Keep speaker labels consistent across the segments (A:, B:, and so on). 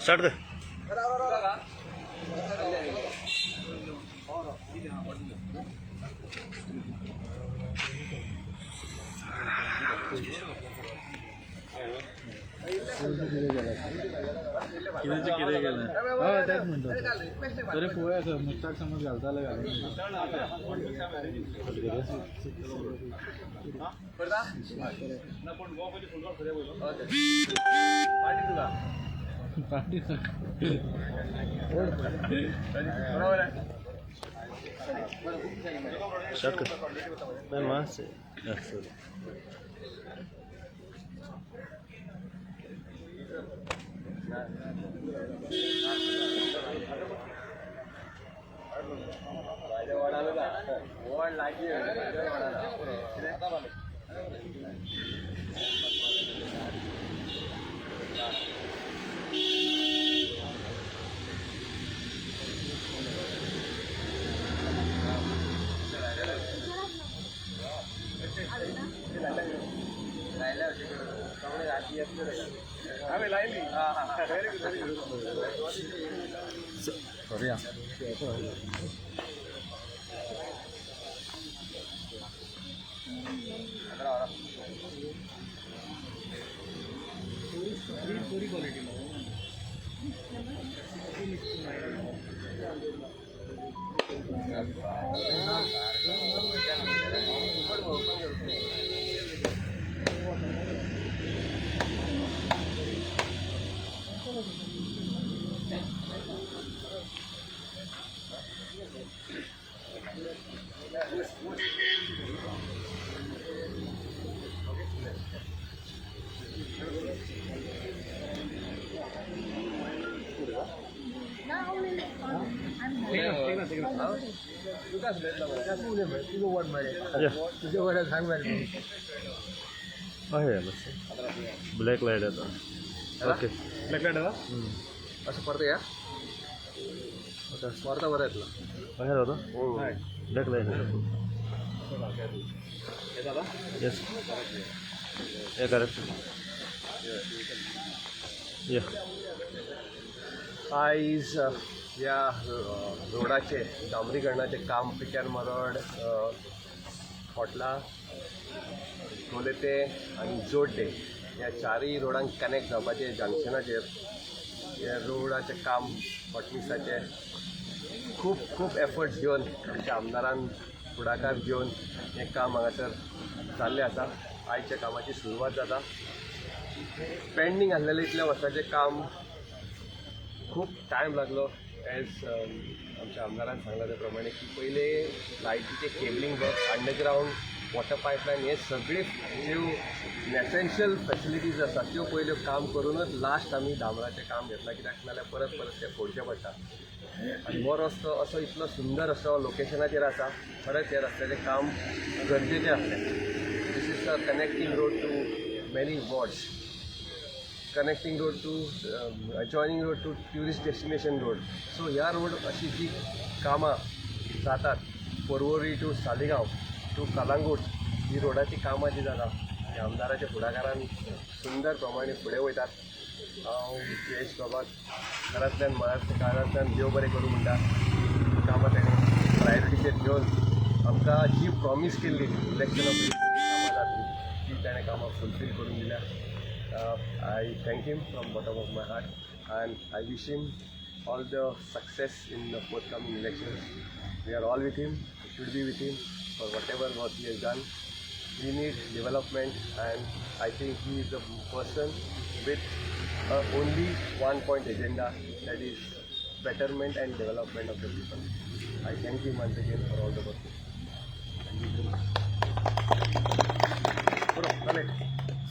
A: Start कर.
B: कितें कितें केलें? हय, तेंच म्हणटा. तरी पळोवया, सर मुस्ताक समज घालता जाल्यार घालून. पार्टी.
A: स्टार्ट कर. मैं मास्क, सॉरी. आहे, ब्लॅक लाईट आता. ओके.
C: ब्लॅक लाईट आता असं परत या. परत बरं येतलं.
A: आहे दादा, ब्लॅक लाईट. येस, हे करेक्ट या.
C: आयज ह्या रोडाचें डांबरीकरणाचें काम पिक्यार मरड, खोटला, कोलेते आनी जोड्डे ह्या चारूय रोडांक कनेक्ट जावपाचें जंक्शनाचेर ह्या रोडाचें काम हॉटमिक्साचें खूब खूब एफर्ट्स घेवन, आमच्या आमदारान फुडाकार घेवन हें काम हांगासर जाल्लें आसा. आयच्या कामाची सुरवात जाता. पेंडींग आसलेलें इतल्या वर्साचें काम, खूब टायम लागलो. एज आमच्या आमदारान सांगलां त्या प्रमाणे की पयले लायटीचें cabling work, underground water pipeline, हे सगळे ज्यो एसेन्शियल फॅसिलिटीज आसा त्यो पयल्यो काम करूनच लास्ट आमी डांबराचें काम घेतलां, कित्याक नाल्यार परत परत तें फोडचें पडटा. आनी हो रस्तो असो इतलो सुंदर असो लोकेशनाचेर आसा, खरेंच ह्या रस्त्याचें काम गरजेचें आसलें. This is a connecting road to many wards, connecting road to adjoining road to tourist destination road. So ह्या रोड अशी जी कामां जातात, पर्वरी टू सालिगांव टू कलांगूट, ही रोडाची कामां जी जाता ही आमदाराच्या फुडाकारान सुंदर प्रमाणे फुडें वयतात. हांव जयेश बाबाक घरांतल्यान मनांतल्यान काळजांतल्यान देव बरें करूं म्हणटा. कामां ताणें प्रायोरिटीचेर घेवन आमकां जी प्रॉमीस केल्ली इलेक्शना पयलीं कामां जातली, ती ताणें कामां फुलफील करून दिल्या. I thank him from bottom of my heart and I wish him all the success in the forthcoming elections. We are all with him, we should be with him for whatever work he has done. We need development and I think he is the person with only one point agenda, that is betterment and development of the people. I thank him once again for all the work. Thank you. बरोबर, चालेल.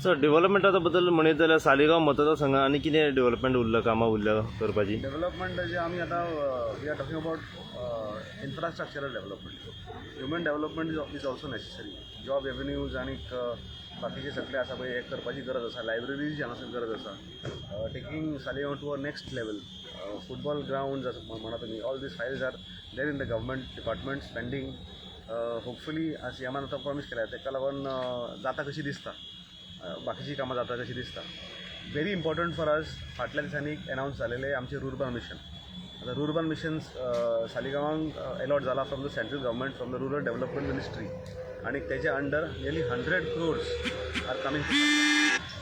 A: Sir, डेव्हलपमेंटा बद्दल म्हणीत जाल्यार सालिगांव मतदारसंघात आनी कितें development उरला, कामां उरल्या करपाची?
D: डेव्हलपमेंट जे आमी आतां we are talking about infrastructural development. Human development is also necessary. Job avenues आनीक बाकीचे सगळे आसा पळय, हें करपाची गरज आसा. लायब्ररीज हांगासर गरज आसा. Taking Saligao to a next level, football ground आसा म्हणा तुमी, all these files are there in the government departments pending. Hopefully सीएमान आतां प्रॉमीस केल्या, ताका लागून जाता कशी दिसता. बाकीचीं कामां जाता कशीं दिसता. व्हेरी इम्पॉर्टंट फॉर अस, फाटल्या दिसांनी एनावन्स जालेलें आमचें रुर्बन मिशन. आतां रुर्बन मिशन सालिगांवांक एलॉट जाला from the central government, from the rural development ministry, आनी तेच्या under nearly 100 crores are coming.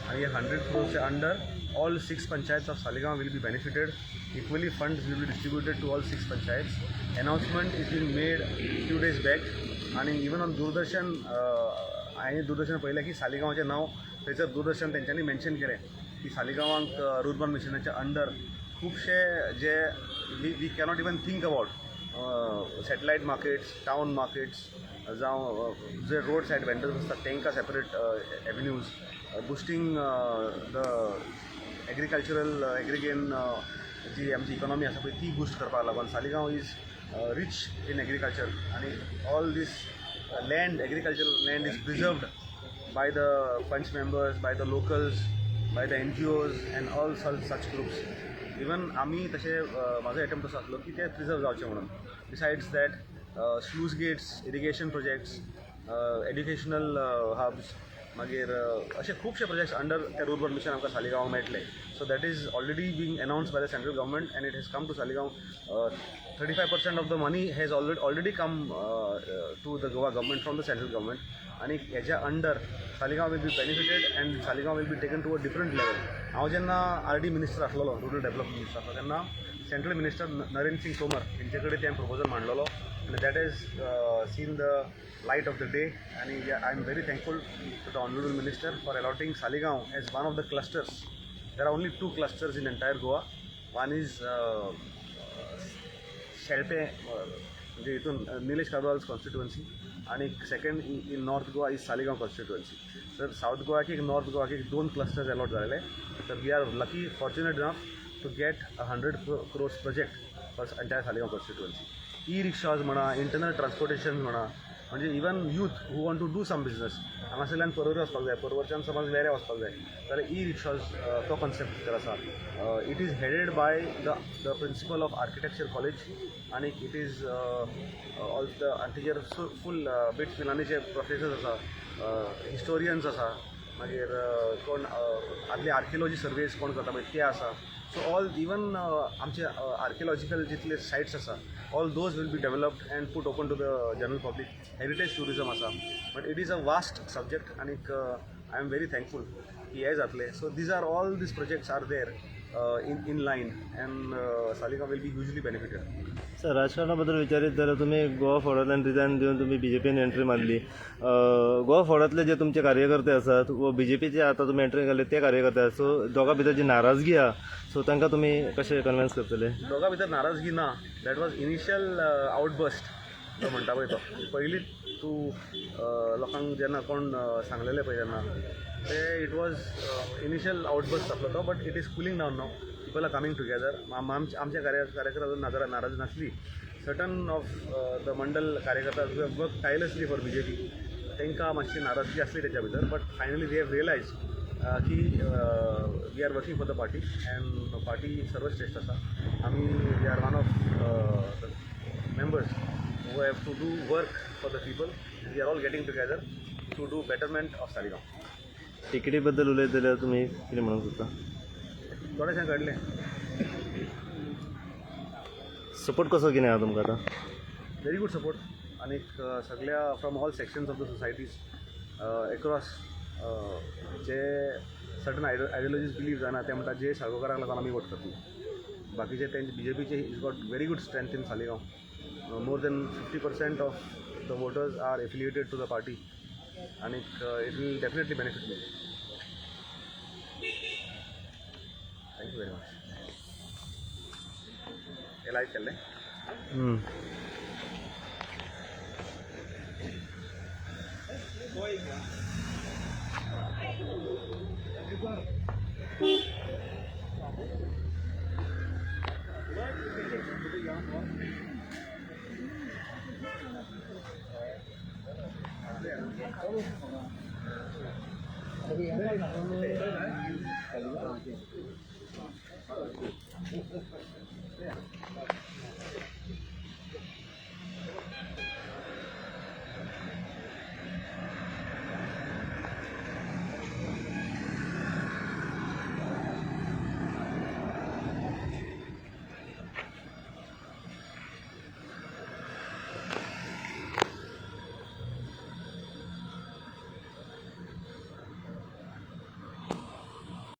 D: आनी हे 100 क्रोर्सच्या under all 6 panchayats of Saligao will be benefited. Equally funds will be distributed to all 6 panchayats. Announcement is been made few days back आनी even on Doordarshan, हांवें दूरदर्शन पळयलें की सालिगांवाचें नांव थंयसर दूरदर्शन तेंच्यांनी मेन्शन केलें की सालिगांवांक रुर्बन मिशनाच्या अंडर खुबशे जे we cannot even think about satellite markets, town markets, जावं जे रोड सायड वेंडर्स आसतात तांकां separate avenues, boosting the agricultural agrarian जी आमची इकॉनॉमी आसा पळय ती बुस्ट करपाक लागून Saligao is rich in agriculture आनी all this land, agricultural land is preserved by the panch members, by the locals, by the NGOs and all such groups. Even आमी तशें म्हाजो एटेम्प्ट असो आसलो की ते प्रिजर्व जावचें म्हणून. Besides that, sluice gates, irrigation projects, educational hubs, मागीर अशे खुबशे प्रोजेक्ट्स अंडर ते रुर्बन मिशन आमकां सालिगांवाक मेळटले. So that is already being announce by the central government and it has come to Saligao. 35% of the money has already come to the Goa government from the central government आनी हेज्या under Saligao will be benefited and Saligao will be taken to a different level. हांव जेन्ना R D minister आसलेलो, rural development minister आसलो, तेन्ना central minister Narendra Singh Tomar हेंचे कडेन तें प्रपोजल मांडलेलो आनी that has seen the light of the day. आनी I am very thankful to the honourable minister for allotting Saligao as one of the clusters. There are only 2 clusters in entire Goa. One is Shelpe, म्हणजे हितून Nilesh काब्राल्स constituency, आनी second in North Goa is Saligao constituency. तर south गोवाक एक, north गोवाक एक 2 clusters allot जालेले. तर we are lucky, fortunate enough to get a 100 crores project for entire Saligao constituency. E rickshaws म्हणा, इंटरनल ट्रान्सपोर्टेशन म्हणा, म्हणजे even youth who want to do some business, हांगासरल्यान Porvorim वचपाक जाय, पर्वरच्यान समज वेऱ्या वचपाक जाय जाल्यार ई रिक्शॉज तो कॉन्सेप्ट भितर आसा. It is headed by the principal of architecture college आनी it is all the आनी तेजेर फूल बिट्स पिलानीचे प्रोफेसर्स आसा, हिस्टोरियन्स आसा, मागीर कोण आदले आर्किओलॉजी सर्वेज कोण करता पळय ते आसा. सो ऑल इवन आमचे आर्किओलॉजिकल जितले सायट्स आसा all those will be developed and put open to the general public. Heritage tourism आसा, but it is a vast subject आनीक I am very thankful की हें जातलें. So these are all these projects are there in line and Saligao will be hugely benefited.
A: Sir, राजकारणा बद्दल विचारीत जाल्यार तुमी Goa फॉरवर्डान resign दिवन तुमी बीजेपीन एंट्री मारली. गोवा फॉरवर्डांतले जे तुमचे कार्यकर्ते आसात व बीजेपीचे आतां तुमी एंट्री घातली ते कार्यकर्ते आसात, सो दोगां भितर जी नाराजगी आहा सो तांकां तुमी कशें कन्विन्स करतले?
D: दोगां भितर नाराजगी ना, that was initial outburst तो म्हणटा पळय तो पयलीं तूं लोकांक जेन्ना कोण सांगलेलें पळय तेन्ना ते it was initial outburst आसलो तो, but it is cooling down now. People are coming together. आमच्या कार्यकर्ता अजून नाराज नासली. सर्टन ऑफ the मंडल कार्यकर्ता work tirelessly for BJP, तांकां मातशी नाराजगी आसली तेच्या भितर, but finally they have realise की we are working for the party and party सर्वश्रेष्ठ आसा. आमी we are one of the members who have to do work for the people. We are all getting together to do betterment of Saligao.
A: तिकेटी बद्दल उलयत जाल्यार तुमी कितें म्हणूंक सोदता?
D: थोडेशें कळ्ळें.
A: सपोर्ट कसो कितें आहा तुमकां आतां?
D: Very good support आनीक सगळ्या from all sections of the societies across J certain ideologies believe जायना ते म्हणटा जे साळगांवकाराक लागून आमी वोट करतले. बाकीचे तेंचे बीजेपीचे is got very good strength in Saligao. More than 50% of the voters are affiliated to the party आनीक it will definitely benefit me. Thank you very much. हे लायक केल्लें.